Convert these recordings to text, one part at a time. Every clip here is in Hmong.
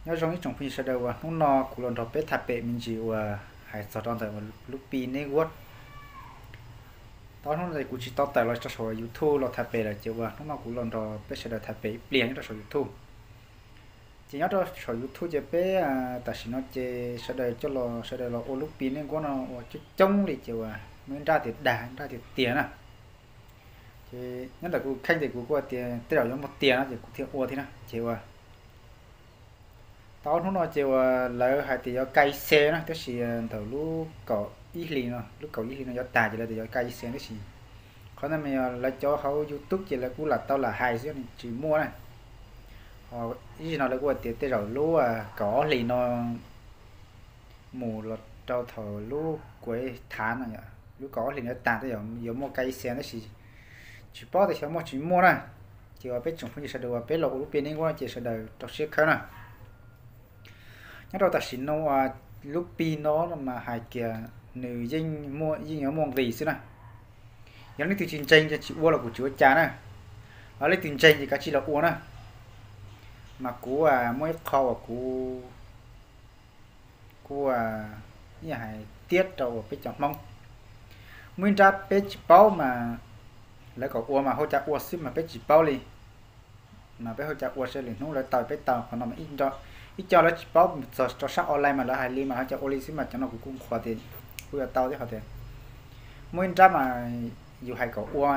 Nyob zoo ib tsoom phooj ywg sawv daws uas hnub no kuv los nrog peb tham pem me ntsis uas hais txog rau ntawm lub pi network. Tau hnub no kuv tsis tau tawm los rau saum YouTube los tham pem lawm ces uas hnub no kuv los nrog peb sawv daws tham pem ib pliag nyob rau saum YouTube. Ces nyob rau saum YouTube ces peb tam sim no ces sawv daws coj los sawv daws los ua lub pi network no uas coob coob li ces uas muaj ib nrab tias dag ib nrab tias tiag na. Ces nyob ntawm kuv kheej ces kuv kuj tias tej zaum yuav muaj tiag no ces kuv thiaj ua thiab na ces uas tau hnub no ces uas lawv hais tias yuav K Y C na tab sis ntawm lub kaum ib hlis no lub kaum ib hlis no yuav tag ces lawv tias yuav K Y C tab sis qhov ntawd mas yog lawv cov hauv YouTube ces lawv kuj lam tau lam hais xwb tsis muaj na. Ho ib zaug no lawv kuj tias tej zaum lub kaum ob hlis no mus los rau thaum lub kuv thav no, lub kaum ob hlis no tag tej zaum yuav muaj K Y C tab sis tsis paub tias xyov muaj tsis muaj na. Ces uas peb tsoom phooj ywg sawv daws uas peb los ua lub pi network no ces sawv daws rau siab khawb na. Nyob rau tam sim no uas lub pi no mas hais kiag nws yeej muaj yeej yuav muaj nqis xwb na. Yog leej twg tsis ntseeg ces tsis ua los kuv tsis ua cas na. Ho leej twg ntseeg ces kav tsij los ua na. Mas kuv muaj ib qho uas kuv kuj hais tiab rau uas peb cov Hmoob, muaj ib nrab peb tsis paub mas lawv kom ua mas hauj cas ua xwb mas peb tsis paub li. Mas peb hauj cas ua seb lwm hnub lawv taw peb taw qhov no mas ib co lawv tsis paub txog rau sab online mas lawv hais li mas hauj cas ua li xwb mas cov no kuv kuj qhuas tias kuj yuav tau thiab qhov tias muaj ib nrab mas yus hais kom ua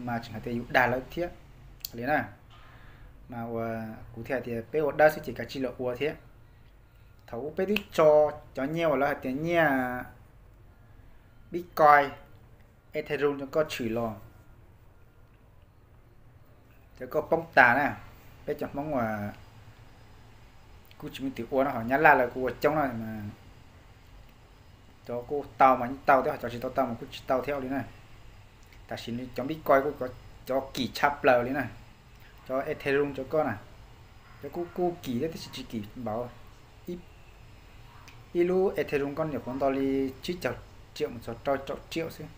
mas tseem hais tias yus dag lawv thiab li na. Mas ua kuv thiaj hais tias peb ua dawb xwb ces kav tsij los ua thiab. Thaum ub peb twb tso cov nyiaj uas lawv hais tias nyiaj Bitcoin, Ethereum rau koj tshwm los, ces koj poob tas na. Peb cov Hmoob uas kuj tsis muaj twm ua no ho Nyab Laj lawv kuj ua coob no mas cov kuj tau mas yeej tau thiab ho cov tsis tau tau mas kuj tsis tau thiab li na. Tam sim no cov Bitcoin kuj cov kim tshaj plaws li na. Cov Ethereum cov koj na, cov kuj kuj kim thiab tab sis tsis kim npaum. Ib lub Ethereum koj nyuam qhuav nto li tsib caug riam mus txog rau caum riam xwb.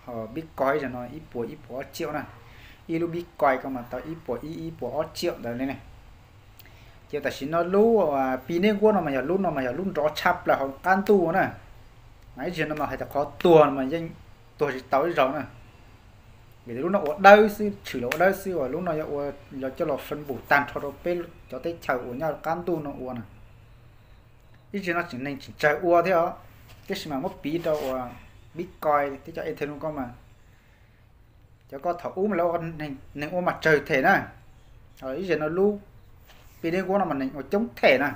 Ho Bitcoin ib zaug no ib puas ib puas ob ciam na. Ib lub Bitcoin koj mas tau ib puas ib ib puas ob ciam ntawd li ne. Ces tam sim no lub pi network no mas yog lub no mas yog lub nrov tshaj plaws hauv qab ntuj na. Mas ib zaug no mas hais tias qhov tuag mas yeej tuag tsis tau ib zaug na. Vim tias lub no ua dawb xwb, tshwm los ua dawb xwb uas lub no yuav ua los coj los fee npum tag nrho rau peb cov teb chaws uas nyob qab ntuj no ua na. Ib zaug no tseem neeg tseem tsawg ua thiab os, tab sis mas muab piv rau uas Bitcoin thiab cov Ethereum koj mas cov koj thaum ub mas lawv neeg ua mas tsawg them na. Ib zaug no lub pi network no mas neeg ua coob them na.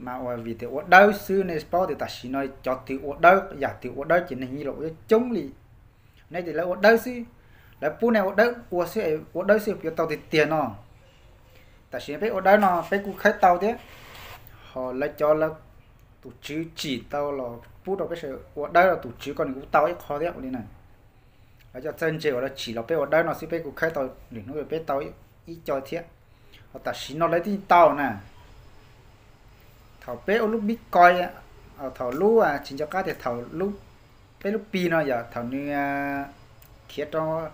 Mas ua vim tias ua dawb xwb nej paub tias tam sim no cov twg ua dawb yam twg ua dawb ces neeg yeej los ua coob li. Nej tias lawv ua dawb xwb, lawv pub nej ua dawb ua xwb, ua dawb xwb yuav tau tiag tiag no. Tam sim no peb ua dawb no peb kuj khawb tau thiab, ho lawv cov lawv tus tswv tsim tau los pub rau peb sawv ua dawb los tus tswv koj nws kuj tau ib qho thiab ua li na. Lawv cov txawj ntse uas lawv tsim los peb ua dawb no xwb peb kuj khawb tau, lwm hnub peb tau ib co thiab. Ho tam sim no lawv twb tau na. Thaum peb ua lub Bitcoin, thaum lub tsis nco qab tias thaum peb lub pi no yog thaum nws khiav rau,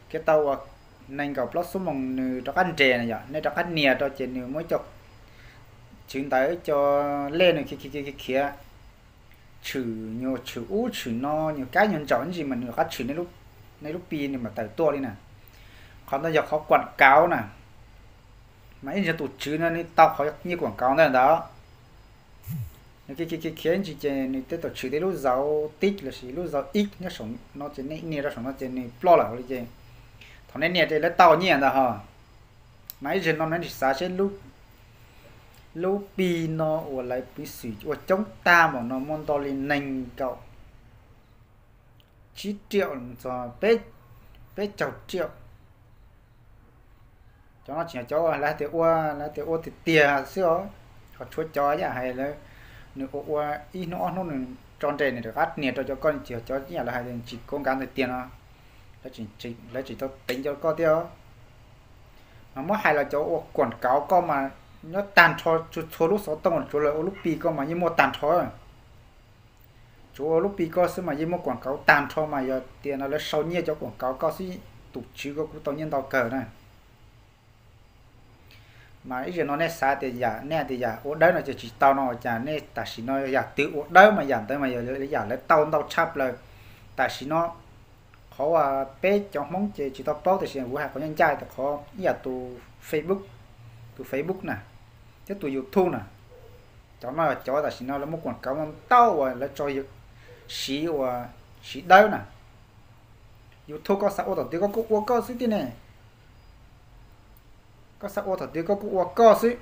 khiav tau uas nees nkaum plaub xuab moos nws rov qab nres na yom, nej rov qab nias rau ces nws muaj ib co tswv ntawv ib co lej nws khiav khiav khiav khiav, tshwm nyuag tshwm ub tshwm no nyuag kab nyuag ntsaum ntsis mas nws rov qab tshwm nej lub pi nws mam tawm tuaj li na. Qhov ntawd yog qhov kuam kauv na. Mas ib zaug tus tswv no nws tau qhov nyiaj kuam kauv ntawd ntawd, nws khiav khiav khiav ntsis ces nws tej tau tshwm tej lub zauv tib lossis lub zauv ib nyob saum no ces nej nias rau saum no ces nws ploj lawm li ces thaum nej nias ces lawv tau nyiaj ntawd ho. Mas ib zaug no nej tsis xav seb lub pi no uas lawv piv xwm ua coob tag npaum no muaj nto li nees nkaum tsib riam txog peb caug riam. Cov no tseem yog cov lawv tias ua, lawv tias ua tiag tiag xwb os. Ho tshuav cov yam hais lawv, nws ua ua ib hnub ob hnub nws tso nres nws rov qab nias rau cov koj tsis yog cov yam lawv hais tsis kov nkav ntawd tiag no. Lawv tsis tau teev cov koj thiab os. Mas muab hais los cov ua kuam kauv koj mas nyob tag nrho txhua lub xov tooj tsuav lawv ua lub pi koj mas yeej muaj tag nrho. Tsuav ua lub pi koj xwb mas yeej muaj kuam kauv tag nrho mas yog tias no lawv sau nyiaj cov kuam kauv koj xwb, tus tswv koj kuj tau nyiaj ntau kawg na. Mas ib zaug no nej xav tias yam nej tias yam ua dawb no ces tsis tau no ua cas nej tam sim no yam twg ua dawb mas yam ntawd mas yog yam lawv tau ntau tshaj plaws. Tam sim no qhov uas peb cov Hmoob ces tsis tau paub tiam sis kuv hais qhov ncaj ncaj tias qhov ib yam tus Facebook, tus Facebook na, thiab tus YouTube na, cov no yog cov tam sim no lawv muaj kuam kauv no ntau uas lawv tso siv uas siv dawb na. YouTube koj xav ua thaum twg koj kuj ua koj xwb tiag ne. Koj xav ua thaum twg koj kuj ua koj xwb,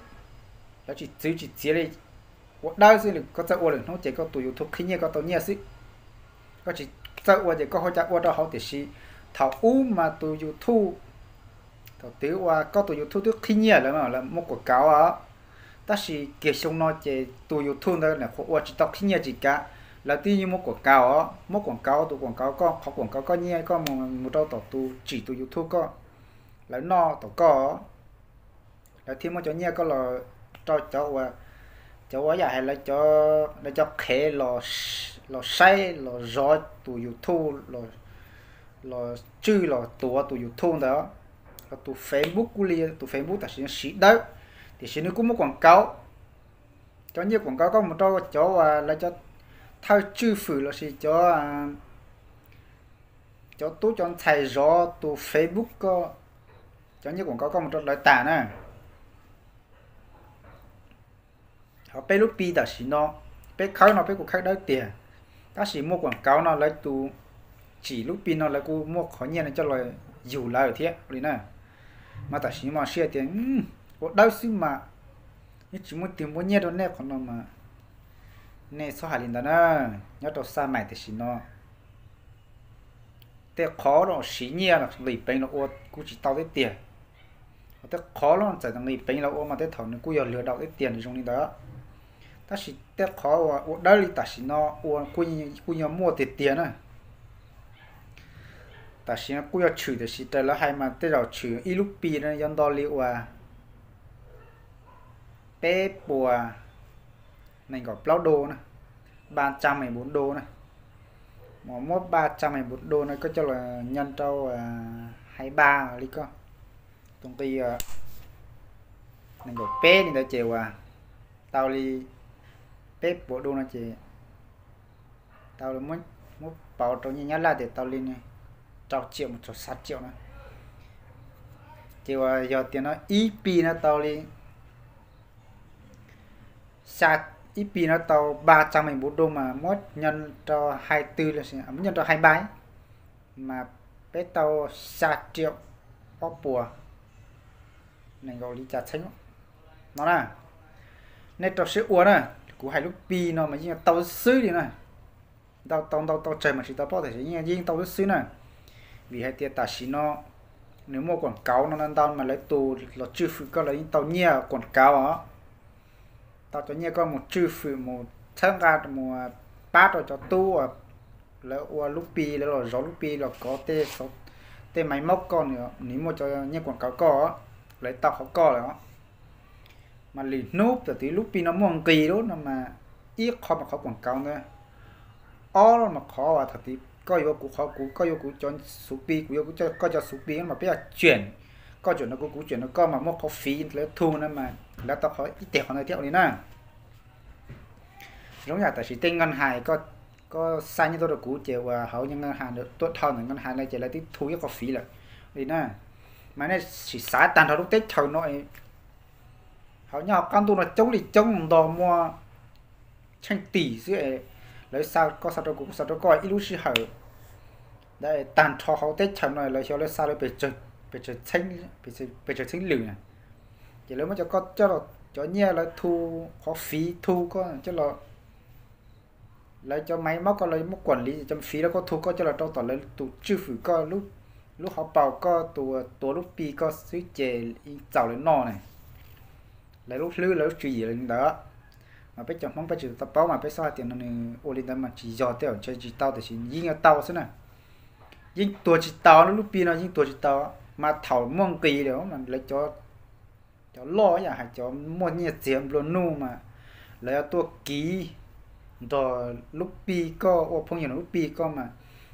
lawv tsis txwv tsis txiav li, ua dawb xwb. Koj txawj ua lwm hnub ces koj tus YouTube qhib nyiaj koj tau nyiaj xwb. Koj tsis txawj ua ces koj ua cas ua rau hauv tiam sis thaum ub mas tus YouTube, thaum twg uas koj tus YouTube twb qhib nyiaj lawm, lawv muaj kuam kauv os. Tab sis kiag xyoo no ces tus YouTube ntawd nim qhuav ua tsis tau qhib nyiaj tsis kav, lawv twb yeej muab kuam kauv os, muab kuam kauv tus kuam kauv koj, qhov kuam kauv koj nyiaj koj mus rau tom tus tsim tus YouTube koj, lawv noj tom koj. Lawv thiaj muab cov nyiaj koj los rau cov uas, cov uas yam hais lawv cov qhev los saib los zov tus YouTube, los tswj los tuav tus YouTube ntawd. Los tus Facebook kuj li, tus Facebook tam sim no siv dawb, tiam sis nws kuj muaj kuam kauv. Cov nyiaj kuam kauv koj mus rau cov uas lawv cov thawj tswj fwm lossis cov, cov tub cov ntxhais zov tus Facebook koj, cov nyiaj kuam kauv koj mus rau lawv tas na. Ho peb lub Pi tam sim no, peb khawb no peb kuj khawb dawb tiag, tab sis muaj kuam kauv no lawv tus tsim lub Pi no lawv kuj muaj qhov nyiaj no coj los yug lawv thiab li na. Mas tam sim no mas siab tias ua dawb xwb mas, yeej tsis muaj twg muab nyiaj rau nej qhov no mas, nej txhob hais li ntawd na. Nyob rau xa mais tam sim no tej qhov los siv nyiaj los nqis peev los ua kuj tsis tau thiab tiag. Tej qhov los txawm nqis peev los ua mas tej thaum nws kuj yog lwm daus thiab tiag, nws zoo li ntawd. Tab sis tej qhov uas ua dawb li tam sim no ua kuj yog muaj tiag tiag na. Tam sim no kuj yog tshwm tiam sis raws lawv hais mas tej zaum tshwm ib lub Pi no yuav nto li uas peb puas nees nkaum plaub do na, ba tsam mees npus do na. Mas muab ba tsam mees npus do no koj coj los nyob rau hais ba li koj tus nqi nees nkaum peb li ntawd ces uas tau li peb puas do no ces tau, muab pauv rau nyiaj Nyab Laj ces tau li rau tsiaum mus txog xya tsiaum na. Ces uas yog tias no ib Pi no tau li, ib Pi no tau ba tsam mees npus do mas muab nyob rau hais twg los sis muab nyob rau hais ba mas peb tau xya tsiaum ob puas nees nkaum li cas txheeb no na. Nej rau siab ua na, kuv hais lub Pi no mas yeej tau xwb li na. Ntau tau ntau tau tsawg mas tsis tau paub tiam sis yeej tau xwb xwb na. Vim hais tias tam sim no nws muaj kuam kauv no ntau mas lawv tus los tswj fwm koj lawv yeej tau nyiaj kuam kauv os. Tau cov nyiaj koj mus tswj fwm mus txhawb nqa mus pab rau cov tub uas lawv ua lub Pi, lawv los zov lub Pi los kov tej maiv maub koj, nws muaj cov nyiaj kuam kauv koj, lawv tau qhov koj lawm os. Mas lwm hnub thaum twg lub Pi no muaj nqis lawm no mas ib qho mas qhov kuam kauv ntawd, ob mas qhov uas thaum twg koj yuav kuv qhov kuv, koj yuav kuv cov xuv Pi, kuv yuav koj cov xuv Pi no mas peb yog tsuam, koj tsuam rau kuv, kuv tsuam rau koj mas muaj qhov fiv lawv thu no mas lawv tau qhov ib teg qhov ntawd thiab ua li na. Zoo yam tam sim tej nkees hais, koj xa nyiaj tuaj rau kuv ces uas hauv nkees hais tuaj dhau ntawm nkees hais no ces lawv twb thu ib qhov fiv lawm li na. Mas nej sim xav tag nrho lub teb chaws no, hauv nyob hauv qab ntuj no coob li coob nto muaj tsheej tim xwb es lawv xa koj xa rau kuv kuv xa rau koj ib lub sij hawm ntawd tag nrho hauv teb chaws no lawv xyov lawv xa lawv pes tsawg txheeb lwm na. Ces lawv muab cov koj coj los, cov nyiaj lawv thu, qhov fiv thu koj coj los, lawv cov maiv maub koj lawv muab kuam li cov fiv lawv koj thu koj coj los rau tom lawv tus tswj fwm koj lub hauv paus koj tus tuav lub Pi koj xwb ces yeej txaus lawv noj na. Lawv lub hlwb lawv lub tswv yim li ntawd. Mas peb cov Hmoob peb tsis tau paub mas peb xav hais tias no nws ua li ntawd mas tsis yog, tej zaum ntshe tsis tau tiam sis yeej yuav tau xwb na. Yeej tuag tsis tau, lub Pi no yeej tuag tsis tau. Mas thaum muaj nqis lawm mas lawv cov loj yam hais cov muaj nyiaj txiag nplua nuj mas lawv yuav tuaj kiv nrog lub Pi koj, ua phooj ywg nrog lub Pi koj mas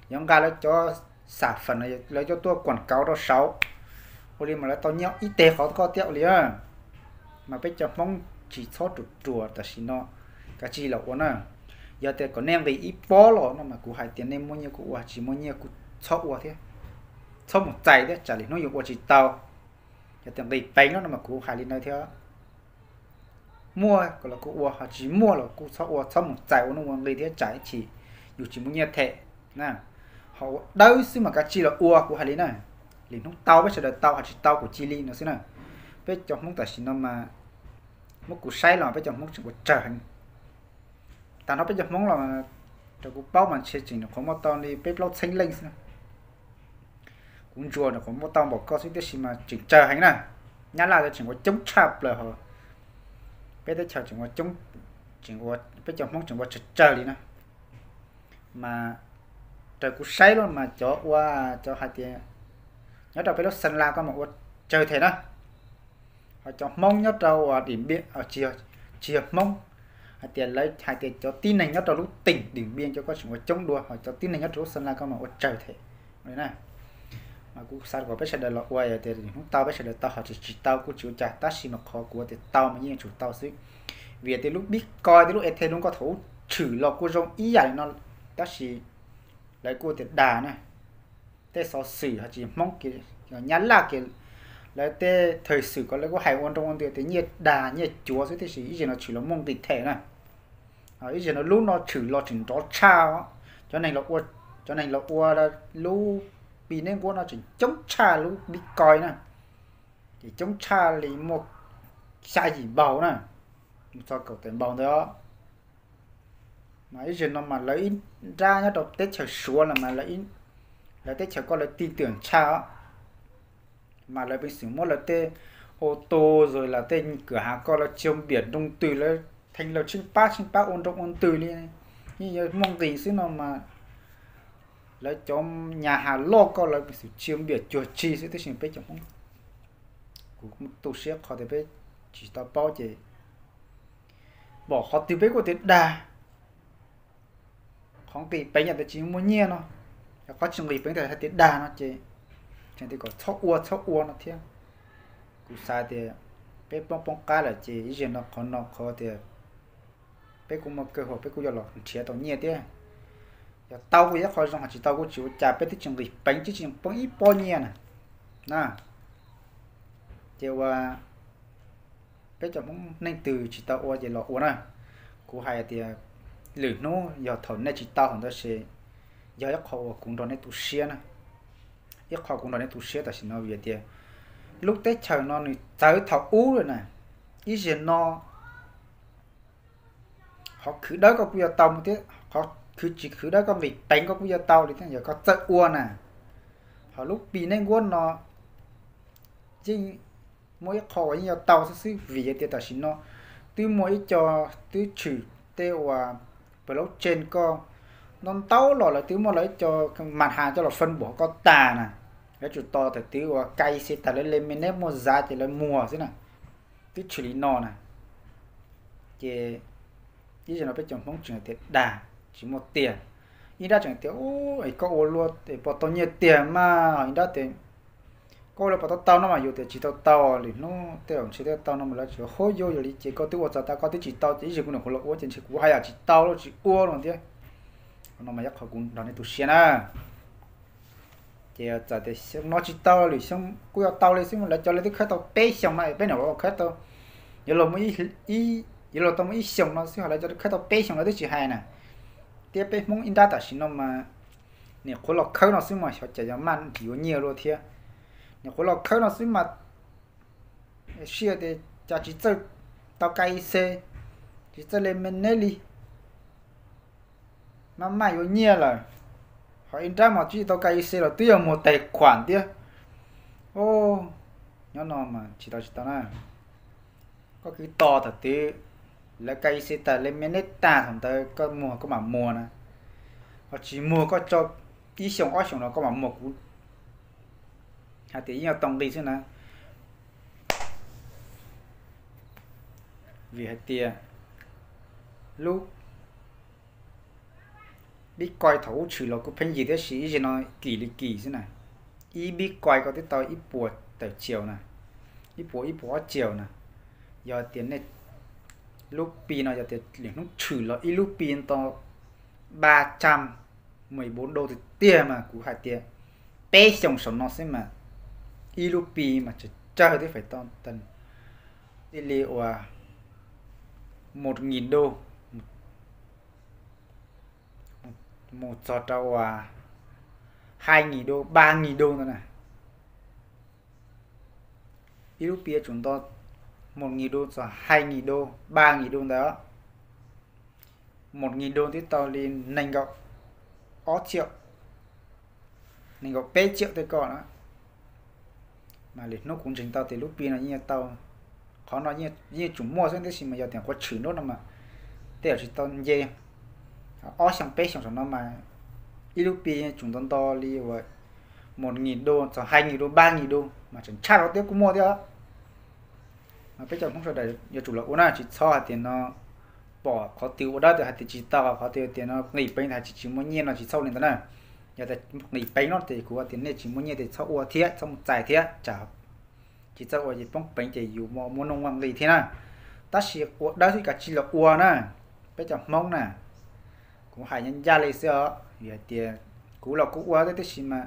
yuav nqa lawv cov xam fam no lawv coj tuaj kuam kauv rau saud, ua li mas lawv tau nyiaj ib teg qhov koj thiab ua li. Mas peb cov Hmoob tsis txhob ruam ruam tam sim no, kav tsij los ua na. Yog tias kom nej nqis ib pob los no mas kuv hais tias nej muaj nyiaj kuj ua, tsis muaj nyiaj kuj txhob ua thiab, txhob mus txais thiab tsam lwm hnub yus ua tsis tau. Yog tias nqis peev no mas kuv hais li no thiab, muaj los kuj ua, ho tsis muaj los kuj txhob ua, txhob mus txais ua nuj ua nqi thiab tsam ib chim yus tsis muaj nyiaj them na. Ho ua dawb xwb mas kav tsij los ua, kuv hais li na. Lwm hnub tau peb sawv daws tau, ho tsis tau kuj cia li no xwb na. Peb cov Hmoob tam sim no mas muab kuv saib los peb cov Hmoob tseem ua tsawg heev. Tag nrho peb cov Hmoob los, raws kuv paub mas ntshe tseem nyuam qhuav muaj tau li peb plaub txheeb leej xwb na. Kuv ntsuas nyuam qhuav muaj tau npaum ko xwb tiam sis mas tseem tsawg heev na. Nyab Laj tseem ua coob tshaj plaws ho, peb teb chaws tseem ua coob, tseem ua, peb cov Hmoob tseem ua tsawg tsawg li na. Mas raws kuv saib los mas cov ua, cov hais tias nyob rau peb lub Xeem Las ko mas ua tsawg them na. Ho cov Hmoob nyob rau uas Dim Npiaj, tsis yog Hmoob, hais tias lawv hais tias cov tib neeg nyob rau lub teem Dim Npiaj cov ko tseem ua coob dua, ho cov tib neeg nyob rau lub Xeem Las ko mas ua tsawg them li na. Mas kuv xav kom peb sawv daws los ua, yog tias hnub tau peb sawv daws tau, ho tsis tsis tau kuj tsis ua cas, tab sis mas qhov kuv tias tau mas yeej yuav tsum tau xwb. Vim tias lub Bitcoin thiab lub Ethereum ko thaum ub tshwm los kuj zoo ib yam li no, tab sis lawv kuj tias dag na. Tej xov xwm ho tsis Hmoob kiag, Nyab Laj kiag, lawv tej thawj xwm ko lawv kuj hais ua nroo ua ntws tias nyiaj dag nyiaj cuav xwb, tiam sis ib zaug no tshwm los muaj nqis them na. Ib zaug no lub no tshwm los tseem nrov tshaj, cov neeg los ua, cov neeg los ua lub pi neb nkuab no tseem coob tshaj lub Bitcoin na, ces coob tshaj li muaj xya yim npaug na, mus txog kaum tawm npaug ntawd os. Mas ib zaug no mas lawv ib nrab nyob rau teb chaws Suav los mas lawv teb chaws ko lawv tin tưởng tshaj os. Mas lawv peev xwm muab lawv tej ô tô rồi là tej cửa hàng ko lawv chia biện nroo ntws, lawv theej lawv tsheej pab tsheej pab ua nroo ua ntws li, yeej yuav muaj nqis xwb no mas lawv cov nhà hàng loj ko lawv peev xwm chia biện cuag tsi xwb, tab sis peb cov Hmoob, kuv tu siab qhov tias peb tsis tau paub ces pom qhov twg peb kuj tias dag. Qhov nqis peev yam tias tsis muaj nyiaj no, yog qhov tsis nqis peev tias hais tias dag no ces tseem tias kom txhob ua txhob ua no thiab. Kuv xav tias peb poob poob qab lawm ces ib zaug no qhov no qhov tias peb kuj muaj kawg huam peb kuj yuav los nrhiav tau nyiaj thiab. Yog tau kuj yog qhov zoo, ho tsis tau kuj tsis ua cas, peb twb tsis nqis peev twb tsis poob ib pob nyiaj na. Na, ces ua peb cov Hmoob neej twg tsis tau ua ces los ua na. Kuv hais tias lwm hnub yog thaum nej tsis tau thaum ntawd ces yog ib qho uas kuv nrog nej tu siab na. Ib qho kuv nrog nej tu siab tam sim no vim tias lub teb chaws no nws txawv thaum ub lawm na. Ib zaug no qhov khwv dawb koj kuj yuav tau thiab, qhov khwv tsis khwv dawb koj nqis peev koj kuj yuav tau li thiab, yog koj txawj ua na. Ho lub pi neb nkuab no yeej muaj ib qho uas yeej yuav tau xwb xwb vim tias tam sim no twb muaj ib co twb tshwm tej uas blockchain ko ntau ntau los lawv twb muaj lawv ib co mas has coj los fun npaum koj tas na. Lawv tsum tos thaum twg uas K Y C tag lawv le me neb muaj zav ces lawv muag xwb na. Twb tshwm li no na. Ces ib zaug no peb cov Hmoob tseem tias dag, tsis muaj tiag. Ib nrab tseem tias koj ua luaj es puas tau nyiaj tiag mas, ib nrab tias koj ua luaj puas tau tau no mas yus tias tsis tau tau, lwm hnub tej zaum ntshe twb tau no mas lawv tsis hub yus yog li ces koj twb ua txog tas koj twb tsis tau ces ib zaug kuv nyuam qhuav los ua ces ntshe kuv haj yam tsis tau los tsis ua no thiab. No mas yog qhov kuv nrog nej tu siab na. Ces txawm tias xyoo no tsis tau, lwm xyoo kuj yuav tau li xwb mas lawv cov lawv twb khawb tau peb xyoos no es peb nyuam qhuav khawb tau, yuav luag, yuav luag tau muaj ib xyoos no xwb ho lawv cov khawb tau peb xyoos lawv twb tsis hais na. Thiab peb Hmoob ib nrab tam sim no mas nyuam qhuav los khawb no xwb mas xyov cas yuav maj nrhiav yuav nyiaj luaj thiab. Nyuam qhuav los khawb no xwb mas sij hawm tias cas tsis txawj tau K Y C, tsis txawj le me neb li, maj maj yuav nyiaj lawm. Ho ib nrab mas tsis tau K Y C los twb yog muag tais khuam thiab. Nyob no mas tsis tau tsis tau na. Koj kwv tos thaum twg lawv K Y C tag le me neb tag thaum ntawd koj muag koj mam muag na. Ho tsis muag koj tso ib xyoos ob xyoos no koj mam muag kuv hais tias yeej yuav tau nqi xwb na. Vim hais tias lub Bitcoin thaum ub tshwm los kuj pheej yig tab sis ib zaug no kim li kim xwb na. Ib Bitcoin koj twb tau ib puas tawm tsiaus na, ib puas ib puas ob tsiaus na. Yog tias nej lub Pi no yog tias lwm hnub tshwm los ib lub Pi nto ba tsam mus ib npau dau tiag tiag mas kuv hais tias peb xyoos saum no xwb mas ib lub Pi mas tsawg tsawg twb feem tau tag, ib li uas một nghìn đô mus txog rau uas hai nghìn đô, ba nghìn đô ntawd na. Ib lub Pi yuav tsum nto một nghìn đô txog hai nghìn đô, ba nghìn đô ntawd. Một nghìn đô twb tau li nees nkaum ob triệu, nees nkaum peb triệu tej ko na. Mas lwm hnub kuv ntseeg tau tias lub Pi no yeej tau, qhov no yeej tsum muaj xwb, tab sis mas yog tias qhuav tshwm hnub no mas tej zaum tsis tau nce. Ob xyoo peb xyoos saum no mas ib lub Pi tsum nto nto li uas một nghìn đô txog hai nghìn đô, ba nghìn đô mas tseem tshaj rau thiab kuj muaj thiab. Mas peb cov Hmoob sawv daws yuav tsum los ua na, tsis txhob hais tias no pom qhov twg ua dab tias hais tias tsis tau, qhov twg tias no nqis peev hais tias tsis muaj nyiaj no tsis txhob ua li ntawd na. Yog tias nqis peev no ces kuv tias nej tsis muaj nyiaj ces txhob ua thiab txhob mus txais thiab tsam tsis txawj ua ces poob peev ces yus muaj nuj muaj nqis thiab na. Tab sis ua dawb xwb kav tsij los ua na, peb cov Hmoob na. Kuv hais ncaj ncaj li xwb os, vim hais tias kuv los kuv ua thiab tab sis mas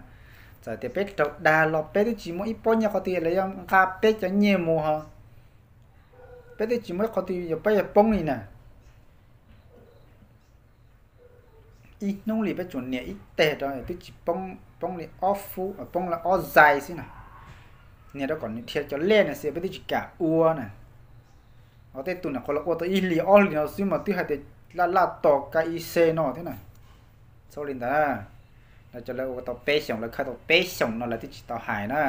txawm tias peb raug dag los peb twb tsis muaj ib pob nyiaj qhov twg los yog nqa peb cov nyiaj mus ho, peb twb tsis muaj ib qhov twg yog peb yuav poob li na. Ib hnub li peb tsuas nias ib teg rau twb tsis poob, poob li ob fub, poob li ob zais xwb na. Nias rau kom nws dhia cov lej na xwb peb twb tsis kam ua na. Ho tej tus niam qhuav los ua tau ib hlis ob hlis no xwb mas twb hais tias laj laj tos ka ib ce no thiab na. Txhob li ntawd, lawv cov lawv ua tau peb xyoos, lawv khawb tau peb xyoos no lawv twb tsis tau hais na.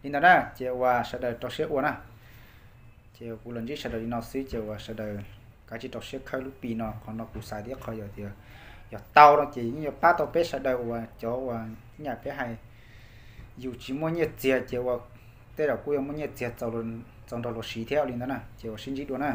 Li ntawd na ces uas sawv daws rau siab ua na. Ces kuv los ntsib sawv daws li no xwb ces uas sawv daws kav tsij rau siab khawb lub Pi no, qhov no kuv xav tias qhov yog tias yog tau no ces yeej yuav pab tau peb sawv daws uas cov uas nyam peb hais, yus tsis muaj nyiaj txiag ces uas tej zaum kuj yuav muaj nyiaj txiag txaus nrog luag siv thiab li ntawd na, ces uas sib ntsib dua na.